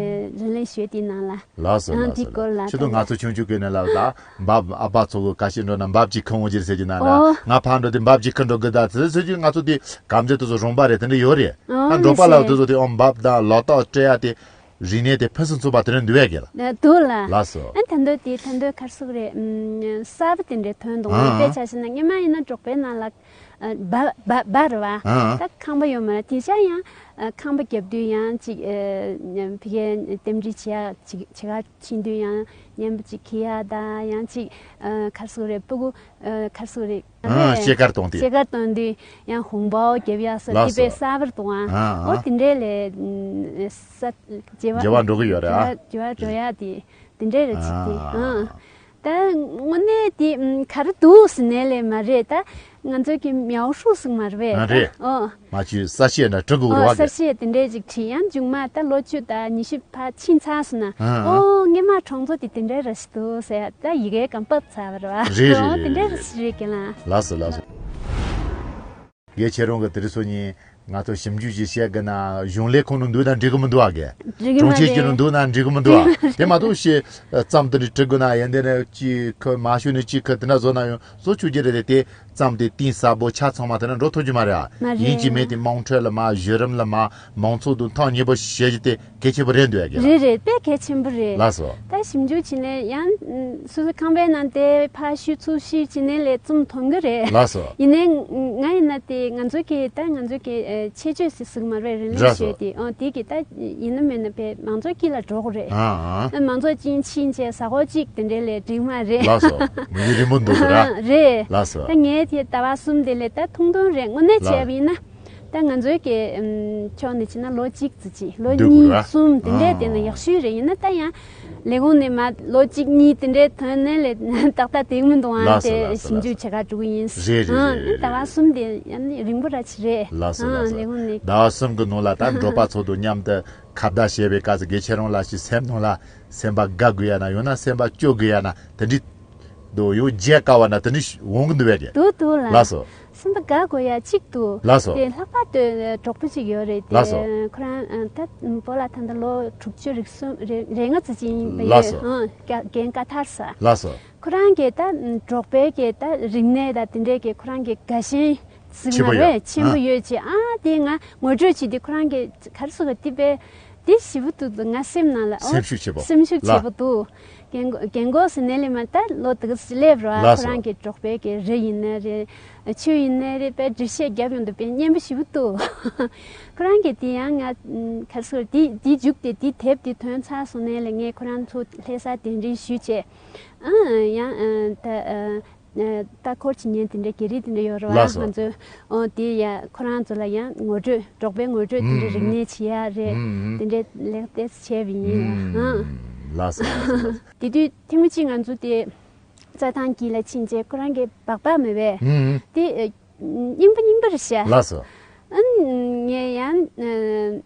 རི་ལེན་ཞུས་དེ་ནང་ལ། ལགས་སོ་ཨ་ལགས་དེ་སོ་སྐོར་ལ་ལགས་ད་ཆུ་ཚོད་ང་ཚོ་ཆུང་ཆུང་གི་ནས་ལབ་ད་འབབ་ཨ་ཕ་ཚོ་གི་ཁ་ཤས་འགྲོ་ན་འབབ་ཅིག་ཁུར་འོང་རྒྱུ་རེད་ཟེར་གྱི་ན་ལ་ཨོ་ང་ཕ་འགྲོ་དུས་འབབ་ཅིག་ཁུར་འགྲོ་དགོས་ད་ཟེར་ཟེར་གྱི་ང་ཚོ་དེ་གམ་རྫས་དེ་ཚོ་རོང་པ་རེད་དེ་འདྲ་ཡོད་རེད། ཨོ་ད་འབྲོག་པ་ལ་ལགས་དེ་ཚོ་དེ་ཨོ་འབབ་དང་ལག་རྟགས་སྤྲད་ཡ་དེ། རིག་གནས་དེ་ཕུན་སུམ་ཚོགས་པ་དེ་འདྲ་འདུག་བས་གལ། འདུག་ལ། ལགས་སོ། ཨ་ད་འདོད་དེ་ད་འདོད་ག་རེ་ཟེར་དགོས་རེད། གསར་པ་དེ་འདྲ་ཐོན་འདུག་ཨ་ཨ། དཔེ་ཆ་བཞག་ན་སྔོན་མ་ཡིན་ན་འབྲོག་པའི་ནང་ལ་སྦ་སྦ་སྦ་རེད་བ། ཨ་ཨ། ད་ཁང་པ་ཡོད་མ་རེད་དེ་ཆ་ཡང་ཁང་པ་བརྒྱབ་དུས་ཡང་ཅིག་ཕ་གིར་རྟེན་འབྲེལ་བྱེད་ཡ་ཅིག་བྱེད་ག་ཕྱིན་དུས་ཡང་མཉམ་པོ་ཅིག་འཁྱེར་ཡ་དང་ཡང་ཅིག་ག་རེ་ཟེར་དགོས་རེད་ཕྲུ་གུ། ཨ་ག་རེ་ཟེར་དགོས་རེད། ཨ་ཤེལ་དཀར་གཏོང་དུས། ཤེལ་དཀར་གཏོང་དུས་ཡང་ཧོང་པའོ་རྒྱབ་ཡག་ས་ལགས་དེ་དཔེ་སོ། གསར་པར་གཏོང་ཨ། ཨ་ཨ། ཨོ་དེ་འདྲས་ལས་ས་བརྗེ་བ་བརྗེ་བ་འགྲོ་གི་ཡོད་རེད་ཨ། བརྗེ་བ་འགྲོ་ཡག་དེ་དེ་འདྲས་རེད་ཅིག་དེ་ཨ། ཨ་ད་དངོས་གནས་དེ་ག་རེ་འདུག་ཟེར་ནས་ལས་མ་རེད་ད་ང་ཚོ་གི་མིའུ་ཧྲུའུ་ཟེར་མ་རེད་པས། ཨ་རེད། ཨོ། མ་བཅོས་གསར་བཤད་འདྲ་འབྲི་དགོས་རེད་བ། ཨོ་གསར་བཤད་དེ་འདྲས་ཅིག་བྲིས་ཡང་མཇུག་མ་ད་ལོ་བཅུ་དང་ཉི་ཤུ་ཕར་ཕྱིན་ཚར་སོང་ན། ཨ་ཨ། ཨོ་སྔོན་མ་གྲོང་ཚོ་དེ་དེ་འདྲས་ར་ཞིག་འདུག་ཟེར་ད་ཡི་གེ་གང་བབས་ཚར་བ་རེད་བ། རེད་རེད་ཨོ་རེད་དེ་འདྲས་རེད་ར་རེད། ཞིག་རེད་ཀྱི་ལ། ལགས་སོ་ལགས་སོ། རྒན་ཁྱེད་རང་གི་དེ་རིང་སང་ཉིན་ང་ཚོ་ཞིབ་འཇུག་ཅིག་བྱེད་དགོས་ན་གཞུང་ལས་ཁང་ནང་འདུག་ན་འགྲིག་གི་མི་འདུག་ཨ་རྒན། འགྲིག་གི་མ་རེད། གྲོང་ཁྱེར་གྱི་ནང་འདུག་ན་འགྲིག་གི་མི་འདུག་ཨ། དེ་མ་གཏོགས་ཤེས་ཙམ་དེ་འདྲ་བྲི་དགོས་ན་ཡང་དེ་ནས་ཅིག་ཁུ་མ་ཞུ་ནས་ཅིག་ཁུ་དེ་འདྲ་བཟོ་ན་ཡང་བཟོ་ཆོག་གི་རེད་དེ་དེ། ཙམ་དེ་གཏིང་ཟབ་པོ་ཆ་ཚང་མ་དེ་ན་འགྲོ་ཐུབ་ཀྱི་མ་རེད་ཨ། མ་རེད། ཡིན་གཅིག་མིན་གཅིག་དམངས་ཁྲོད་ལ་མ་གཞི་རིམ་ལ་མ་མང་ཚོགས་དང་ཐག་ཉེ་པོ་བྱེད་རྒྱུ་དེ་གལ་ཆེན་པོ་རེད་འདུག་ཡ་གི་ལ། རེད་རེད་དཔེ་གལ་ཆེན་པོ་རེད། ལགས་སོ། ད་ཞིབ་འཇུག་བྱས་ནས་ཡང་སོ་སོའི་ཁང་པའི་ནང་དེ་ཕར་བཤུས་ཚུར་བཤུས་བྱས་ནས་ལས་རྩོམ་ཐོན་གི་རེད། ལགས་སོ། ཡིན་ནའི་ང་ཡིན་ན་དེ་ང་ཚོ་གི་ད་ང་ཚོ་གི་ ཆེད་སྤྱོད་ཟེར་ཟིག་མ་རེད། རིན་ལས་ཞོལ་དེ་ཨང་དེ་གི་ད་ཡིན་ན་མིན་ན་པའི་མང་ཚོགས་དཀྱིལ་ལ་འགྲོ་དགོས་རེད། ཨང་ཨང་། མང་ཚོགས་ཅིག་ཕྱིན་བྱས་ཟ་ཧོ་གཅིག་དེ་འདྲའི་ལས་འགྲིག་མ་རེད། ལགས་སོ། མི་ཡུལ་རིན་པོ་འདུག་ར། ཨང་རེད། ལགས་སོ། ད་ངས་དེ་ཟླ་བ་གསུམ་དེ་ལས་ད་ཐུང་ཐུང་རེད། དངོས་གནས་བྱས་པ་ཡིན་ན་ད་ང་ཚོའི་གི་ཕྱོགས་ནས་བྱས་ན་ལོ་གཅིག་ཙམ་ཅིག་ལོ་འདུག་གཉིས་ར། གསུམ་དེ་འདྲའི་དེ་ན་ཡག་ཤོས་རེད། ཡིན་ན་ད་ཡང་ལས་ཁུངས་ནས་མ་ལོ་གཅིག་གཉིས་དེ་འདྲའི་ཐོན་ནས་ལས་ཏག་ཏག་དེ་མི་འདུག་ཨང་། ལགས་སོ་དེ་ལགས་སོ་ཞིབ་འཇུག་ལགས་སོ། བྱེད་ག་འགྲོ་གི་ཡིན། རེད་རེད་ཨང་རེད་རེད་ཟླ་བ་རེད། གསུམ་དེ་ཡང་ནི་རིང་པོ་ར་ཅིག་རེད། ལགས་སོ་ཨང་ལགས་སོ། ལས་ཁུངས་ནས་ཟླ་བ་གསུམ་གི་ནང་ལ་ད་འབྲོག་པ་ཚོ་དང་མཉམ་དུ་ཁ་བརྡ་བྱེད་པའི་སྐབས་སུ་དགེ་ཆེ་རང་ལགས་ཀྱི་སེམས་ནང་ལ་སེམས་པ་དགའ་དགོས་ཡ་ན་ཡང་ན་སེམས་པ་སྐྱོ་དགོས་ཡ་ན་དེ་འདྲའི་དུ་ཡང་བརྗེད་དཀའ་བ་ན་དེ་འདྲའི་འོང་གི་འདུག་བས་ཀྱི། འདུག་འདུག་ལགས། ལགས་སོ། སེམས་པ་དགའ་དགོས་ཡ་གཅིག་འདུག་ལགས་སོ། དེ་ལྷག་པར་དུ་གྲོགས་པོ་གཅིག་ཡོད་རེད། ལགས་སོ། དེ་ཁོ་རང་ད་སྤོ་ལགས་ད་ལྟ་ལོ་དྲུག་ཅུ་རེ་གསུམ་རེ་རེ་ལྔ་ཙམ་ཅིག་ཡིན་པ་ལགས་ཡོད། སོ། ཨང་རྒན་ཀ་ཐར་ས། ལགས་སོ། ཁོ་རང་གིས་ད་གྲོགས་པོའི་གི་ད་རིག་གནས་ད་དེ་འདྲའི་གི་ཁོ་རང་གི་དགའ་ཞེན་ཟིག་ཆེན་པོ་མ་ཡོད། རེད་ཆེན་པོ་ཨ་ཡོད་ཅེ། ཨ་དེ་ང་ངོ་སྤྲོད་བྱེད་དུས་ཁོ་རང་གི་ག་རེ་ཟེར་དགོས་དེ་དཔེ་དེ་ཞེ་པོ་འདུག་ང་སེམས་ནང་ལ་ཨོ་སེམས་ཤུགས་ཆེ་པོ་སེམས་ཤུགས་ཆེ་ལ་པོ་འདུག་རྒན་རྒན་གོག་ཟེར་ནས་ལས་མ་ད་ལོ་དེ་ག་ཙམ་སླེབས་རོགས། ལགས་སོ། ཁོ་རང་གི་གྲོགས་པོའི་གི་རི་ཡིན་ན་རེད། ཆུ་ཡིན་ན་རེད། དཔེ་འགྲེལ་བཤད་རྒྱབ་ཡོང་དུས་དཔེ་སྙན་པོ་ཞེ་པོ་འདུག་ཁོ་རང་གི་དེ་ཡང་ང་ག་རེ་ཟེར་དགོས་དེ་དེ་མཇུག་དེ་དེ་དེབ་དེ་ཐོན་ཚར་སོང་ནས་ལས་ངས་ཁོ་རང་ཚོ་ལྷ་སར་གདན་འདྲེན་ཞུས་བྱས། ཨ་ཡང་ཨ་ད་ཨ་ལྟ་སྐོར་བྱེད་མཁན་དེ་འདྲ་རྒྱ་རིགས་དེ་འདྲ་ཡོད་རེད་བ། ལགས་སོ། ང་ཚོས་ཨོ་དེ་ཡ་ཁོ་རང་ཚོ་ལ་ཡང་ངོ་སྤྲོད་གྲོགས་པོའི་ངོ་སྤྲོད་དེ་འདྲ་ཨུམ་རིག་གནས་བྱེད་ཡ་རེད། ཨུམ་དེ་འདྲ་ལེགས་ཏེ་བྱས་པ་ཡིན་ལ། ཨུམ་ཨ་ལགས་སོ་ལགས་སོ་ལགས་སོ། དེ་དུས་ཐེངས་མ་གཅིག་ང་ཚོ་དེ་རྩྭ་ཐང་དཀྱིལ་ལ་ཕྱིན་རྗེས་ཁོ་རང་གི་སྦག་སྦག་མེད་པས། ཨུམ་དེ་ཨ་རྙིང་པ་རྙིང་པ་རེད་ཤག་ལགས་སོ། ཨ་ངས་ཡང་ཨ་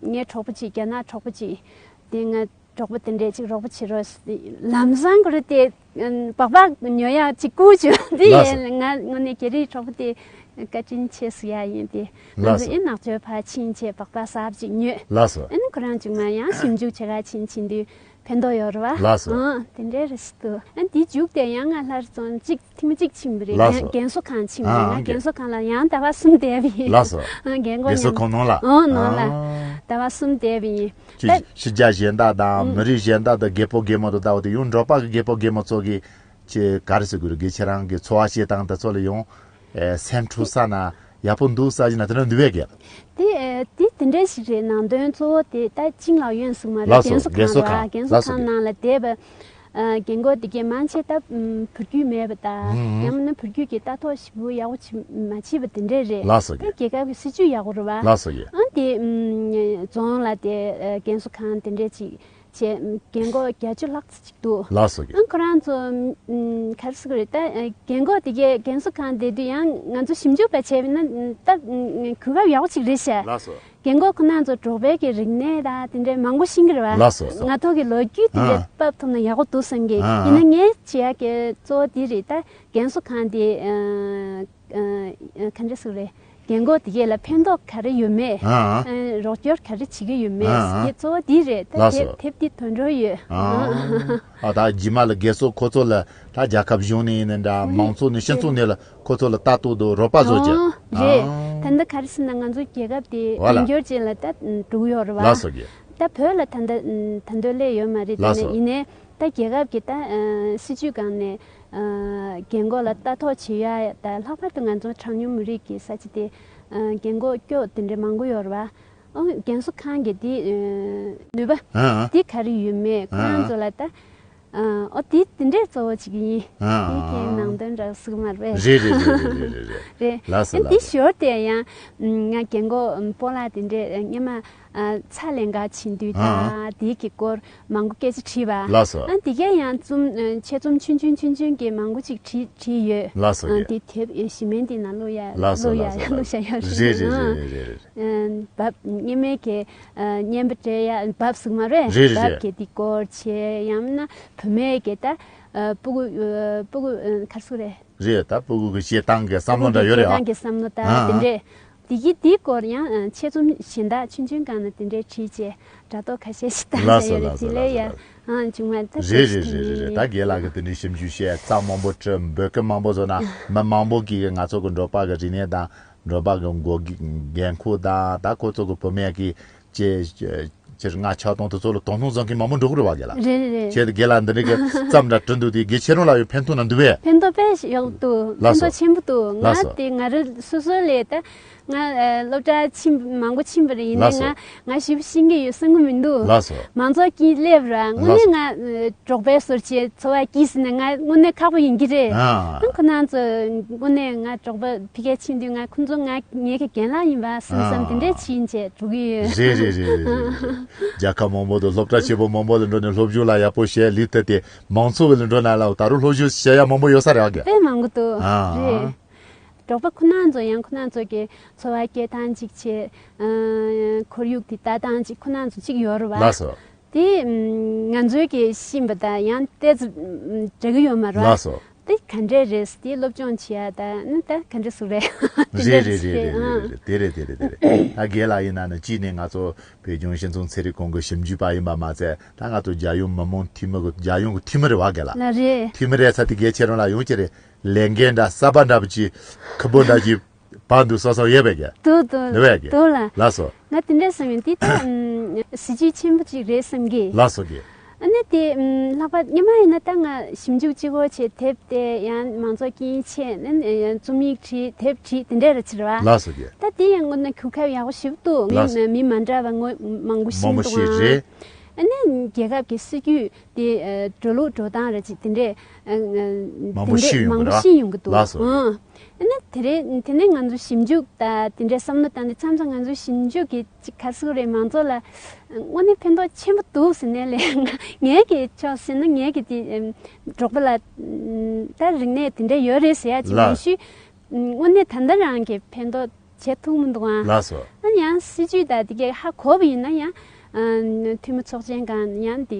ངའི་གྲོགས་པོ་གཅིག་རྒྱ་ནག་གྲོགས་པོ་གཅིག་དེ་ང་གྲོགས་པོ་དེ་འདྲས་ཅིག་རོགས་པ་བྱེད་རོགས། ལམ་སང་ཁོ་རེ་དེ་སྦག་སྦག་ཉོ་ཡག་ཅིག་བསྐུར་བྱུང་དེ་ལགས་སོ། ཡིན་ང་དངོས་གནས་རྒྱ་རིགས་གྲོགས་པོ་དེ་བཀའ་དྲིན་ཆེ་ཟེར་ཡག་ཡིན། དེ་ང་ལགས་ཚོ་སོ། ཨེ་ནག་ཆུའི་ཕར་ཕྱིན་བྱས་སྦག་སྦག་གསར་པ་ཅིག་ཉོས། ལགས་སོ། ཨེ་ནི་ཁོ་རང་ཅིག་མ་ཡང་ཞིབ་འཇུག་བྱེད་ག་ཕྱིན་ཕྱིན་དུས་ཕན་ཐོགས་ཡོད་རེད་བ། ལགས་སོ། ཨང་དེ་འདྲའི་རེ་ཞིག་འདུག་ཨ་འདི་མཇུག་དེ་ཡང་ང་སླར་ཚོང་གཅིག་ཐེངས་མ་གཅིག་ཕྱིན་པ་རེད། ལགས་སོ། རྒན་རྒན་གསོ་ཁང་ཕྱིན་པ་རེད། ཨང་ང་རྒན་གསོ་ཁང་ལ་ཡང་ཟླ་བ་གསུམ་བསྡད་པ་ཡིན། ལགས་སོ། ཨང་རྒན་གོག་རྒན་གསོ་མཉམ་ཁང་ནང་ལ། ཨང་ནང་ལ་ཨང་ཟླ་བ་གསུམ་བསྡད་པ་ཡིན། ཅི་ད་ཕྱི་རྒྱལ་གཞན་དག་དང་མི་རིགས་གཞན་དག་དང་རྒད་པོ་རྒད་མོ་དང་ལྟ་བུ་དེ་ཡང་འབྲོག་པ་གི་རྒད་པོ་རྒད་མོ་ཚོ་གི་ཅི་ག་རེ་ཟེར་དགོས་རེད། གི་ཁྱེད་རང་གི་འཚོ་བ་བྱེད་སྟངས་དེ་ཚོ་ལ་ཡང་ཨེ་སེམས་འཁྲུག་ས་ན་ཡག་པོ་འདུག་ས་ཞིག་ན་དེ་འདྲ་འདུག་བས་གི། དེ་ཨེ་དེ་དེ་འདྲ་ཞིག་རེད། ནང་དོན་གཙོ་བོ་དེ་ད་ཅིང་ལའོ་ཡོན་ཟེར་མ་རེད། ལགས་སོ། རྒན་གསོ་རྒན་གསོ་ཁང་ཁང་། རྒན་གསོ་ལགས་སོ། ཁང་ནང་ལ་བསྡད་པ། ཨ་རྒན་གོག་དེ་གས་མང་ཆེ་ད་ཨམ་བུ་རྒྱུད་མེད་པ་དང་ཨུམ་ཡང་མིན་ན་བུ་རྒྱུད་ཀྱི་ལྟ་རྟོག་ཞིབ་པོ་ཡག་པོ་བྱེད་མ་བྱེད་པ་དེ་འདྲས་རེད། ལགས་སོ་ད་རྒན། རྒྱལ་ཁབ་ཀྱི་སྲིད་ཇུས་ཡག་པོ་རེད་བ། ལགས་སོ་རྒན། ཨ་དེ་ཨམ་རྫོང་ལ་དེ་ཨ་རྒན་གསོ་ཁང་དེ་འདྲས་ཅིག་བྱས། ཨམ་རྒན་གོག་བརྒྱད་ཅུ་ལྷག་ཙམ་ཅིག་འདུག་ལགས་སོ་རྒན། ཨ་ཁོ་རང་ཚོ་ཨམ་ག་རེ་ཟེར་དགོས་རེད། ད་ཨ་རྒན་གོག་དེ་གས་རྒན་གསོ་ཁང་བསྡད་དུས་ཡང་ང་ཚོ་ཞིབ་འཇུག་པ་བྱས་པ་ཡིན་ན་ད་ཨམ་གོ་སྐབས་ཡག་པོ་ཅིག་རེད་ཤག་ལགས་སོ། རྒན་གོག་ཁོ་རང་ཚོ་འབྲོག་པའི་གི་རིག་གནས་དང་དེ་འདྲའི་མང་པོ་ཤེས་ཀྱི་རེད་བ། ལགས་སོ་སོ། ང་ཐོག་གི་ལོ་རྒྱུས་དེ་འདྲའི་ཨ་ཕབ་ཐུབ་ན་ཡག་པོ་འདུག་བསམ་གི། ཨ་ཡིན་ན་ཨ་ངས་བྱེད་ཡག་གི་གཙོ་བོ་དེ་རེད། ད་རྒན་གསོ་ཁང་དེ་ཨ་ཨ་ཨ་ག་འདྲ་ཟེར་རེད། རྒན་གོག་དེ་གས་ལ་ཕན་ཐོགས་ག་རེ་ཡོད་མེད། ཨ་ཨ་ཨ་རོགས་སྐྱོར་ག་རེ་བྱེད་ཀྱི་ཡོད་མེད། ཨ་ཨ་དེ་གཙོ་བོ་དེ་རེད། ད་ལགས་དེབ་སོ། དེབ་དེ་ཐོན་འགྲོ་ཡོད། ཨ་ཨ་ད་རྗེས་མ་ལ་རྒན་གསོ་ཁོ་ཚོ་ལ་ད་རྒྱལ་ཁབ་གཞུང་ནས་ཡིན་ན་འདྲ་མང་ཚོགས་ནས་སྤྱི་ཚོགས་ནས་ལ་ཁོ་ཚོ་ལ་ལྟ་རྟོག་དང་རོགས་པ་བཟོ་རྒྱུ། ཨང་རེད། ཨང་། ད་ལྟ་ག་རེ་ཟེར་ན་ང་ཚོ་རྒྱལ་ཁབ་དེ་བ་ལ་དཔལ་འབྱོར་ཅན་ལ་ད་འགྲོ་གི་ཡོད་རེད་བ། ལགས་སོ་རྒན། ད་བོད་ལ་ད་ལྟ་ད་དུང་སླེབས་ཡོད་མ་རེད། དེ་ལགས་ནས་སོ། ཡིན་ནའི་ད་རྒྱལ་ཁབ་ཀྱི་ད་ཨ་སྲིད་ཇུས་སྒང་ནས་ཨ་རྒན་གོག་ལ་ལྟ་རྟོག་བྱེད་ཡ་ད་ལྷག་པར་དུ་ང་ཚོ་གྲངས་ཉུང་མི་རིགས་ཀྱི་ས་ཆ་དེ་ཨ་རྒན་གོག་སྐྱོ་དེ་འདྲ་མང་པོ་ཡོད་རེད་བ། ཨང་རྒན་གསོ་ཁང་གི་དེ་ཨ་ནུས་པ་ཨ་ཨ་དེ་ག་རེ་ཡོད་མེད་ཁོ་རང་ཨ་ཨ་ཚོ་ལ་ད། ཨ་ཨོ་དེ་དེ་འདྲས་གཙོ་བོ་ཅིག་ཡིན། ཨ་དེ་གའི་ནང་དོན་འདྲ་ཟིག་མ་རེད། རེད་རེད་རེད། རེད། ལགས་སོ་ཨ་ལགས་དེ་སོ། ཞོར་དེ་ཡང་ང་རྒན་གོག་སྤོ་ལགས་དེ་འདྲས་སྔོན་མ་ཨ་ཚ་ལེན་ག་ཕྱིན་དུས་ཨ་ཨ་ད་དེ་གི་སྐོར་མང་པོ་སྐད་ཆ་དྲིས་པ། ལགས་སོ། ཨ་དེ་གས་ཡང་རྩོམ་ཨ་ཆེད་རྩོམ་ཆུང་ཆུང་ཆུང་ཆུང་གི་མང་པོ་ཅིག་བྲིས་བྲིས་ཡོད། ལགས་སོ་ཨ་རྒན། དེ་དེབ་ཨེ་གཞི་མེད་དེ་ནང་བླུགས་ཡ་ལགས་སོ་བླུགས་ཡ་ལགས་སོ་བླུགས་ལགས་སོ། ཡ་ཡོད་རེད། རེད་རེད་ཨ་རེད་རེད་རེད། ཨ་བབ་སྔོན་མའི་གི་ཨ་བརྙན་པར་སྤྲད་ཡ་བབ་ཟིག་མ་རེད། རེད་རེད་བབ་རེད། གི་དེ་སྐོར་བྱས་ཡང་ན་བུད་མེད་གི་ད་ཨ་སྤུ་གུ་ཨ་སྤུ་གུ་ཨ་ག་རེ་ཟེར་དགོས་རེད། རེད། ད་སྤུ་གུ་གི་བྱེད་སྟངས་གི་བསམ་བློ་འདྲ་ཡོད་རེད་ཨ། སྤུ་གུ་གི་བྱེད་སྟངས་གི་བསམ་བློ་ད་ཨ་དེ་ཨ། འདྲས་དེ་གི་དེའི་སྐོར་ཡང་ཨ་ཆེད་རྩོམ་གཞན་དག་ཆུང་ཆུང་སྒང་ན་དེ་འདྲས་བྲིས་བྱས་དྲ་ཐོག་ཁ་ཤས་ཤིག་བཏང་ལགས་བྱས་སོ་ཡོད་རེད། ལགས་སོ་དེ་ལས་ལགས་སོ་ཡ་ལགས་སོ། ཨང་བྱུང་བ་ད་རེད་རེད་རེད་རེད་རེད། ད་རྒན་ལགས་ཀྱིས་དེ་འདྲའི་ཞིབ་འཇུག་བྱས་རྩོམ་མང་པོ་བྲིས་འབོད་སྐུལ་མང་པོ་བཟོས་ན་མི་མང་པོ་གིས་ང་ཚོ་གི་འབྲོག་པ་གི་རིག་གནས་དང་འབྲོག་པ་གི་འགོ་འགན་འཁུར་དང་ད་ཁོ་ཚོ་གི་བུད་མེད་ཀྱི་ཅེས་ ཕྱིར་ང་ཆགས་སྡང་དེ་ཚོ་ལ་དོ་སྣང་བཟང་མཁན་མང་པོ་འགྲོ་གི་རེད་བ་རྒན་ལགས། རེད་རེད། ཁྱེད་དེ་རྒན་ལགས་འདི་འདྲ་གི་བརྩམས་འདྲ་བྲིས་འདུག་དེ་དགེ་ཁྱེད་རང་ལ་ཡང་ཕན་ཐོགས་ན་འདུག་བས། ཕན་ཐོགས་དཔེ་ཡག་འདུག་ལགས་སོ། ཕན་ཐོགས་ཆེན་པོ་འདུག། ལགས་ང་སོ། དེ་ང་རང་སོ་སོ་ལས་ད་ང་ཨ་སློབ་གྲྭ་ཕྱིན་མང་པོ་ཕྱིན་པ་རེད། ཡིན་ནའི་ལགས་སོ། ང་ང་ཞིབ་ཤེས་ཀྱི་ཡོད་བསམ་གྱི་མི་འདུག། ལགས་སོ། མང་ཚོགས་ཀྱིས་སླེབས་ར་དངོས་ལགས་གནས་སོ། ང་ཨ་འབྲོག་པའི་སོར་ཆས་འཚོ་བ་སྐྱིད་ཟེར་ནས་ང་དངོས་གནས་ཁག་པོ་ཡིན་གྱི་རེད། ཨ། ཁོ་རང་ཚོ་དངོས་གནས་ང་འབྲོག་པ་ཕ་གིར་ཕྱིན་དུས་ང་ཁོ་ཚོ་ང་ངེད་ཀྱི་རྒན་ལགས་ཡིན་པ་བསམ་བསམ་ཨ། དེ་འདྲས་ཕྱིན་བྱས་འགྲོ་གི་ཡོད། རེད་རེད་རེད་རེད་རེད། རྒྱལ་ཁབ་མང་པོ་དང་སློབ་གྲྭ་ཆེན་པོ་མང་པོ་ལ་འགྲོ་ནས་སློབ་སྦྱོང་ལ་ཡག་པོ་བྱས་ལུས་ཐུབ་སྟེ་མང་ཚོགས་ལ་འགྲོ་ན་ལ་ད་རུང་སློབ་སྦྱོང་བྱེད་ཡ་མང་པོ་ཡོད་ས་རེད་ཨ་གི། དཔེ་མང་པོ་འདུག། ཨ། རེད། འབྲོག་པ་ཁོ་རང་ཚོ་ཡང་ཁོ་རང་ཚོ་གི་འཚོ་བ་སྐྱེལ་སྟངས་གཅིག་བྱས། ཨ། ཁོར་ཡུག་དེ་ལྟ་སྟངས་གཅིག་ཁོ་རང་ཚོ་གཅིག་ཡོད་རེད་བ། ལགས་སོ། དེ་ང་ཚོའི་གི་ཤེས་པ་དང་ཡང་ཏོག་ཙམ་འདྲ་གི་ཡོད་མ་རེད་བ། ལགས་སོ། དེ་ག་འདྲས་རེད། དེ་སློབ་སྦྱོང་བྱེད་ཡ་ད་ནི་ད་ག་འདྲས་སུ་རེད། དེ་འདྲས་རེད་རེད་རེད་རེད་རེད་རེད། དེ་རེད་དེ་རེད་དེ་རེད། ད་རྒན་ལགས་ཡིན་ན་ནི་གཅིག་ནས་ང་ཚོ་བོད་ལྗོངས་སྤྱི་ཚོགས་ཚན་རིག་ཁང་གི་ཞིབ་འཇུག་པ་ཡིན་པ་མ་ཚད་ད་ང་ཚོ་རྒྱལ་ཡོངས་མི་དམངས་འཐུས་མི་གི་རྒྱལ་ཡོངས་ཀྱི་འཐུས་མི་རེད་བ་རྒན་ལགས། ལགས་རེད། འཐུས་མི་རེད་ས་དེ་རྒན་ཁྱེད་རང་ལ་ཡོང་གི་རེད། ལས་འགན་འདྲ་གསར་པ་འདྲ་པོ་ཅིག་ཁུར་པོ་འདྲ་ཅིག་བར་དུ་སོ་སོ་ཡོད་པས་ཀྱི། འདུག་འདུག་འདུག་བས་ཀྱི། འདུག་ལ། ལགས་སོ། ང་དེ་འདྲས་བསམ་ཡོང་དེ་ད་ཨམ་སྲིད་ཇུས་ཆེན་པོ་ཅིག་རེད་བསམ་གི། ལགས་སོ་གི། ཨ་ནི་དེ་ཨམ་ལྷག་པར་སྔོན་མ་ཡིན་ན་ད་ང་ཞིབ་འཇུག་ཅིག་པོ་བྱས་དེབ་དེ་ཡང་མང་ཚོགས་སྐད་ཆ་ནི་རྩོམ་ཡིག་བྲིས་དེབ་བྲིས་དེ་འདྲས་ར་ཕྱིར་བ། ལགས་སོ་གི། ད་དེ་ཡང་དངོས་གནས་གོ་སྐབས་ཡག་པོ་ཞིག་འདུག། ལགས་སོ། མི་མི་མ་འདྲ་བ་ངོ་མང་པོ་ཞིག་མང་པོ་འདུག་ཞིག་ཨང་། རེད། ཨ་ནི་རྒྱལ་ཁབ་ཀྱི་སྲིད་ཇུས་དེ་ཨ་འགྲོ་ལུགས་འགྲོ་སྟངས་ར་ཅིག་དེ་འདྲས་ཨ་ཨ་མང་པོ་དེ་འདྲས་ཤེས་ཡོང་མང་གི་པོ་རེད་བ། ཤེས་ཡོང་གི་འདུག། ལགས་སོ། ཨང་། ཨ་ནི་དེ་རེད། དེ་ནས་ང་ཚོ་ཞིབ་འཇུག་དང་དེ་འདྲའི་བསམ་བློ་བཏང་ནས་མཚམས་མཚམས་ང་ཚོ་ཞིབ་འཇུག་གི་ཅིག་ག་རེ་ཟེར་དགོས་རེད། མང་ཚོགས་ལ་དངོས་གནས་ཕན་ཐོགས་ཆེན་པོ་འདུག་ཟེར་ནས་ལས་ང་ངའི་གི་ཕྱོགས་ཟེར་ན་ངའི་གི་དེ་ཨམ་འབྲོག་པ་ལ་ཨམ་ད་རིག་གནས་དེ་འདྲ་ཡོད་རེད་ཟེར་ཡ་ཅིག་ལགས། མིན་ཞུས། ཨམ་དངོས་གནས་ད་ལྟ་རང་གི་ཕན་ཐོགས་བྱེད་ཐུབ་མི་འདུག་ཨང་། ལགས་སོ། ཨ་ནི་ཡང་སྲིད་ཇུས་དང་དེ་གས་ཧ་གོ་བ་ཡིན་ན་ཡང་ཨ་འཐུས་མི་ཚོགས་ཆེན་སྒང་ཡང་དེ་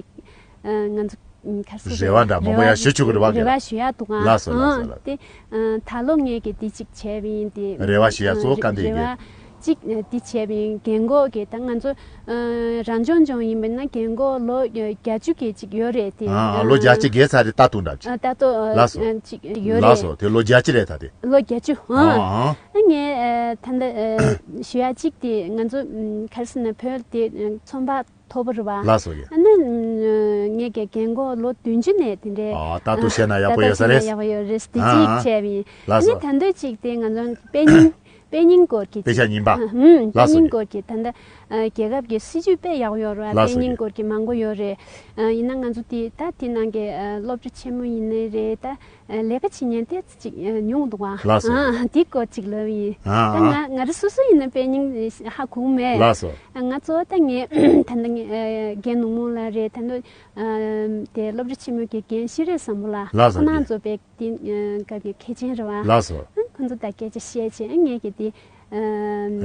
ཨ་ང་ཚོ་ཨ་ག་རེ་ཟེར་རེ་བ་འདྲ་མང་པོ་ཡང་ཞུ་ཆོག་གི་རེད་བ། རེ་བ་ཞུ་ཡ་འདུག་ཨང་། ལགས་སོ་ལགས་སོ་ཨ་ལགས། དེ་ཨ་ད་ལོ་ངས་གི་དེ་གཅིག་བྱས་པ་ཡིན་དེ། རེ་བ་ཞུ་ཡ་གཙོ་བོ་ག་འདྲ་ཡིན་གི། རེ་བ་གཅིག་ཨ་དེ་བྱས་པ་ཡིན། རྒན་གོག་གི་ད་ང་ཚོ་ཨ་རང་སྐྱོང་ལྗོངས་ཡིན་པ་ན་རྒན་གོག་ལོ་བརྒྱད་ཅུ་གི་གཅིག་ཡོད་རེད་དེ། ཨ་ལོ་བརྒྱད་ཅུ་བརྒལ་ཚར་དེ་ལྟ་ཐུབ་འདྲ་ཅིག། ཨ་ད་ལྟ་ཨ་ལགས་སོ། ཨ་གཅིག་ཡོད་ལགས་རེད། སོ་དེ་ལོ་བརྒྱད་ཅུ་རེད་ད་དེ། ལོ་བརྒྱད་ཅུ། ཨ་ཨ། ཨ་ངས་ཨ་ད་ལྟ་ཨ་ཞུ་ཡ་གཅིག་དེ་ང་ཚོ་ཨམ་ག་རེ་ཟེར་ན་བོད་དེ་ཨ་ཚོང་པ་མཐོ་པོ་རེད་བ། ལགས་སོ་ཡ། ཨ་ནི་ཨམ་ངས་ཀྱི་རྒན་གོག་ལོ་བདུན་ཅུ་ནས་དེ་འདྲའི་ཨ་ད་ལྟ་བཤད་ན་ཡག་པོ་ཡོད་ས་རེད། ད་ལྟ་བཤད་ན་ཡག་པོ་ཡོད་རེད་དེ་ཨ་གཅིག་ཨ་བྱས་པ་ཡིན། ལགས་ཨ་ནི་སོ། ད་ལྟ་གཅིག་དེ་ང་ཚོ་དཔེ་རྙིང་དཔེ་རྙིང་སྐོར་གྱི་དཔེ་ཆ་རྙིང་པ། ཨ་ཧུམ། དཔེ་ལགས་སོ་རྙིང་ཡ། སྐོར་གྱི་ད་ལྟ་ཨ་རྒྱལ་ཁབ་ཀྱི་སྲིད་ཇུས་དཔེ་ཡག་པོ་ཡོད་རེད་བ། ལགས་དཔེ་སོ་རྙིང་ཡ། སྐོར་གྱི་མང་པོ་ཡོད་རེད། ཨ་ཡིན་ན་ང་ཚོ་དེ་ད་དེ་ནང་གི་ཨ་སློབ་གྲྭ་ཆེན་མོ་ཡིན་ནའི་རེད། ད་ཨ་ལས་ཀ་བྱེད་མཁན་དེ་ཅིག་ཨ་ཉུང་འདུག་ཨ། ལགས་སོ། ཨ་དེ་སྐོར་ཅིག་ལབ་ཡིན། ཨ་ད་ང་ང་རང་སོ་སོ་ཡིན་ན་དཔེ་རྙིང་ཧ་གོ་མེད། ལགས་སོ། ཨ་ང་གཙོ་བོ་ད་ངས་ད་ལྟ་ངས་ཨ་རྒན་ནུ་མོ་ལགས་རེད། ད་ལྟ་ཨ་དེ་སློབ་གྲྭ་ཆེན་མོ་གི་རྒན་ཤེས་རིག་བཟང་པོ་ལགས། ལགས་སོ། ཁོ་རང་ཡ། ཚོ་དཔེ་དེ་ཨ་སྐབས་ཀྱི་མཁས་ཅན་རེད་བ། ལགས་སོ། ཨ་ཁོ་ཚོ་དང་སྐད་ཆ་བཤད་བྱས་ངས་ཀྱི་དེ་ཨ་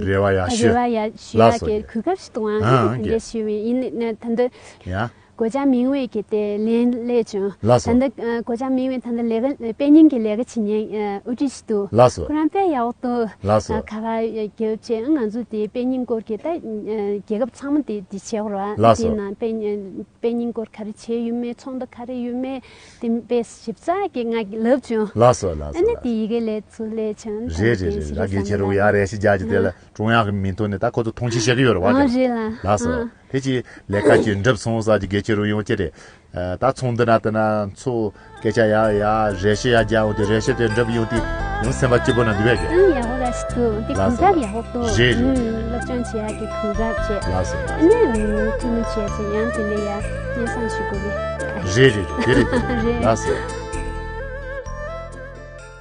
རེ་བ་ཡག་ཞུ། རེ་བ་ཡག་ཞུ་ཡག་ལགས་སོ་གི་ཡ། གོ་སྐབས་ཤིག་འདུག་ཨང་། ཨ་ཨ་དེ་འདྲ་ཞུ་བའི་ཡིན་ནའི་ད་ལྟ་ཡ། སྒོ་བྱང་མིང་བའི་གི་དེ་ལན་སླེབས་བྱུང་། ལགས་སོ། ད་ལྟ་ཨ་སྒོ་བྱང་མིང་བའི་ད་ལྟ་ལས་ཀ་དཔེ་རྙིང་གི་ལས་ཀ་བྱེད་མཁན་ཨ་དབུ་ཁྲིད་ཞིག་འདུག། ལགས་སོ། ཁོ་རང་དཔེ་ཡག་པོ་འདུག། ལགས་སོ། ཨ་ཁ་པར་རྒྱབ་བྱས་ང་ཚོ་དེ་དཔེ་རྙིང་སྐོར་གྱི་ད་ཨ་རྒྱལ་ཁབ་ཚང་མ་དེ་དེ་བྱེད་དགོས་རེད་བ། ལགས་སོ། དེ་ནང་དཔེ་རྙིང་དཔེ་རྙིང་སྐོར་ག་རེ་བྱས་ཡོད་མེད། ཚོགས་འདུ་ག་རེ་ཡོད་མེད་དེ་དཔེ་ཞིབ་ཚགས་ཀྱིས་ང་ལབ་བྱུང་། ལགས་སོ་ལགས་སོ། ཨ་ནི་དེ་ཡི་གེ་ལས་ཚུར་སླེབས་བྱུང་། རེད་རེད་རེད། རྒན་ཤེས་རབ་རྒན་ཁྱེད་རང་ཡ་རེ་ཞིག་རྒྱག་གི་དེ་ལ་ཀྲུང་དབྱང་གི་མིང་ཐོག་ནས་ད་ཁོ་ཚོ་མཐོང་ཆེན་བྱེད་ཀྱི་ཡོད་རེད་བ། ཨ་དེ་རེད་ལ། ལགས་སོ། ཨ་དེ་ཅི་ལས་ཀ་ཅིག་འགྲུབ་སོང་ཟེར་གྱི་རྒན་ཁྱེད་རང་ཡོང་ཅི་རེད། ཨ་ད་ཚོགས་འདུ་ན་དེ་ན་ཚོགས་སྐད་ཆ་ཡ་ཡ་རེ་ཞིག་ཡ་རྒྱག་འོང་དེ་རེ་ཞིག་དེ་འགྲུབ་ཡོང་དེ་ཡང་སེམས་པ་སྐྱིད་པོ་ན་འདུག་བས་ཀྱི། ཨང་ཡག་པོ་ར་ཞིག་འདུག། དེ་ལགས་གོ་སོ། སྐབས་ཡག་པོ་འདུག། རེད་རེད། ཨང་སློབ་སྦྱོང་བྱེད་ཡག་གི་གོ་སྐབས་བྱས། ལགས་སོ། ཨ་ནི་ཨང་ཐུགས་སྨོན་བྱས་ཚེ་ཡང་དེ་ལས་ཡ་སྙན་སེང་ཞུ་དགོས་གི། རེད་རེད་རེད། དེ་རེད་དེ་རེད། རེད། ལགས་སོ།